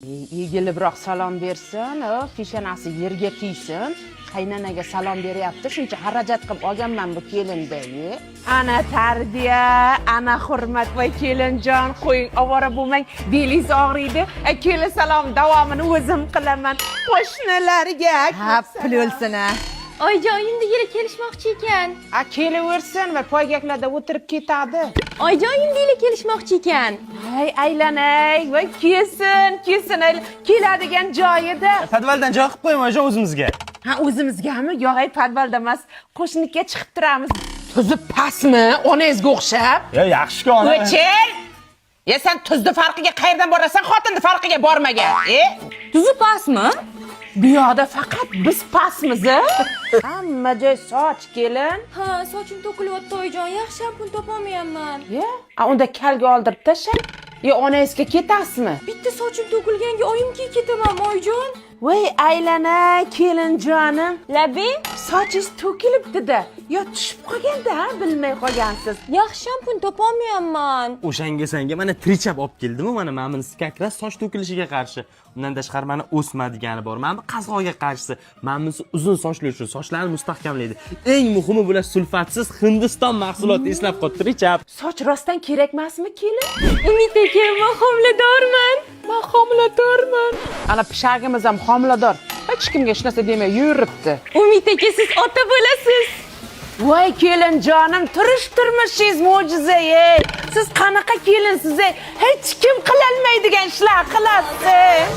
Egilibroq salom bersin, o peshonasi yerga tegsin. Qaynanaga salom beryapti, shuncha xarajat qilib olganman bu kelinda. E. Ana tarbiya, ana hurmat. Voy kelinjon, qo'ying, ovora bo'lmang, belingiz og'riydi. Kelin, salom davomini o'zim qilaman. Qo'shnilarga Ha, pul o'lsin a. Oyijon, uyimdagilar kelishmoqchi ekan. A, kelaversin va poygaklarda o'tirib ketadi. Oyijon, uyimdagilar kelishmoqchi ekan. Ay, aylanay, voy kelsin, kelsin, keladigan joyida. Podvaldan joy qilib qo'ying, oyijon, o'zimizga. Ha, o'zimizgami? Yo'q, ay, podvalda emas, qo'shnikka chiqib turamiz. Tuzi pastmi, onangizga o'xshab? Yo, yaxshi-ku ona. O'chir! Ya sen tuzni farqiga qayerdan borasan, xotinni farqiga bormagan? E? Tuzi pastmi? Bu yoqda faqat biz pastmiz, a? Hamma joy soch, kelin. Ha, sochim to'kilyapti, oyijon. Yaxshi shampun topolmayapman. Ya, a, unda kalga oldirib tashlang. Yo, onangizga ketasizmi? Bitta sochim to'kilganga oyimga ketamanmi, oyijon? Voy aylanay, kelinjonim. Labi, Sochingiz to'kilibdi-da. Yo tushib qolganda, ha, bilmay qolgansiz. Yaxshi shampun topolmayapman. O'shanga senga mana Trichap olib keldim. Mana bunisi как раз soch to'kilishiga qarshi. Undan tashqari mana o'sma degani bor. Mana bu qazg'oqga qarshisi. Mana bunisi uzun sochli uchun sochlarni mustahkamlaydi. Eng muhimi, bular sulfatsiz Hindiston mahsuloti, eslab qol, Trichap. Soch rostdan kerak emasmi, kelin? Umid aka, men homiladorman. Men homiladorman. Ana pishagimiz ham homilador. Hech kimga hech narsa demay yuribdi. Umid aka, siz ota bo'lasiz. Voy kelinjonim, turish turmushingiz mo'jiza, ey. Siz qanaqa kelinsiz, ey? Hech kim qilolmaydigan ishlar qilasiz.